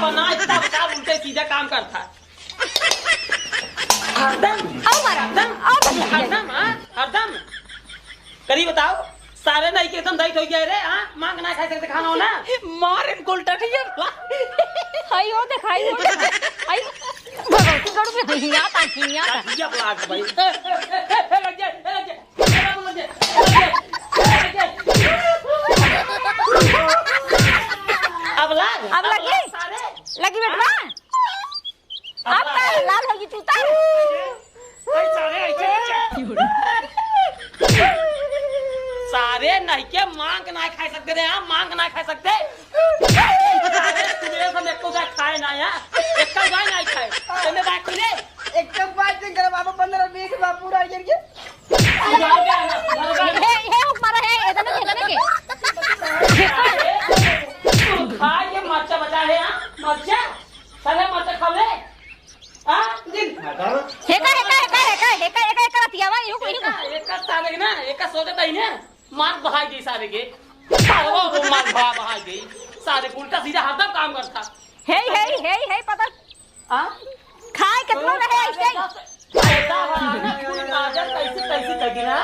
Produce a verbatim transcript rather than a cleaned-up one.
बना इतना बेकार, उल्टे सीधे काम करता। हरदम। आओ मारा। हरदम। आओ भैया। हरदम, हाँ? हरदम। करी बताओ, सारे नहीं के एकदम दही धोई गए रे, हाँ? मांग ना खाए सकते खाना हो ना? मार इनको उल्टा नहीं है। हाय, वो देख, हाय, वो देख। हाय, भगवती गढ़ में हिया था, हिया था। हिया ब्लाक भाई। ए, ए, ए, ए, लग जाए, ए, लग जाए। अब लाग, अब अब लगी? लाग सारे। लगी बेटवा? अब अब लाग। का लाल होगी तू तर? भाई सारे ऐसे, ऐसे। सारे नहीं के मांग ना खा सकते रे, हाँ, मांग ना खा सकते। सारे सुबह से एको जाए खाए ना यार, एक का जाए ना खाए। तेने बात सुने? एक का बात से घर बाबा पंद्रह बीस बार पूरा करके। हे, हे, ऊपर हे, इधर नहीं, इधर नहीं। खाए के मरचा बचा है, हाँ? मरचा? सारे मरचा खा ले। हाँ? दिन। हेका, हेका, हेका, हेका, हेका, हेका, हेका रतियावा, इहो कोई नहीं। एका, एका सारे ना, एका सोचे तही ना, मार बहाई गई सारे के। सारे वो मार बहा, बहाई गई। सारे उल्टा सीधा हरदम काम करता। हे, हे, हे, हे, पता हाँ? खाए कितना रहे ऐसे ही। ऐसा बना ना, कुल काजल कैसे, कैसे कह गिरा?